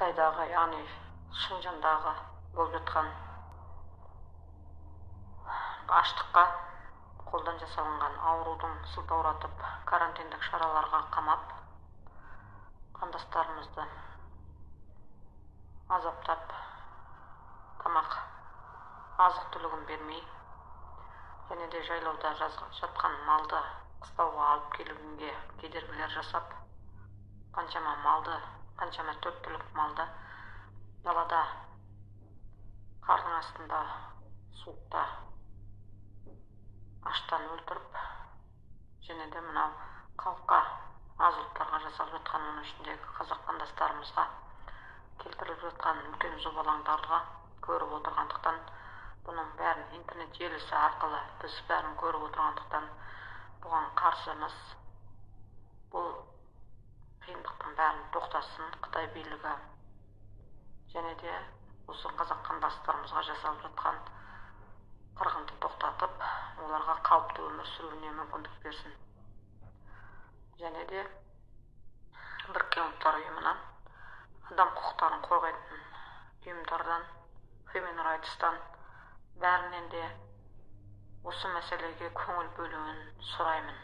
Қытайдағы, яғни Шыңжаңдағы болып жатқан аштыққа қолдан жасалынған аурудың сылтауратып, карантиндік шараларға қамап, қандастарымызды азаптап, тамақ азық түлігін бермей, және де жайлауда жатқан малды қыстауға алып келуге кедергілер жасап, қаншама малды, қаншама төрт түлік малды далада қардың астында, суықта аштан өлтіріп, және де мынау халыққа, аз ұлттарға жасалып жатқан, оның ішіндегі қазақ қандастарымызға келтіріліп жатқан үлкен зобалаңдарға көріп отырғандықтан, бұның бәрін интернет желісі арқылы біз бәрін көріп отырғандықтан, бұған қарсымыз. Бұл қиындықтың бәрін тоқтатсын Қытай билігі, және де осы қазақ қандастарымызға жасалып жатқан қырғынды тоқтатып, оларға қалыпты өмір сүруіне мүмкіндік берсін. Және де Біріккен Ұлттар Ұйымынан, адам құқықтарын қорғайтын ұйымдардан, Human Rights'тан, бәрінен де осы мәселеге көңіл бөлуін сұраймын.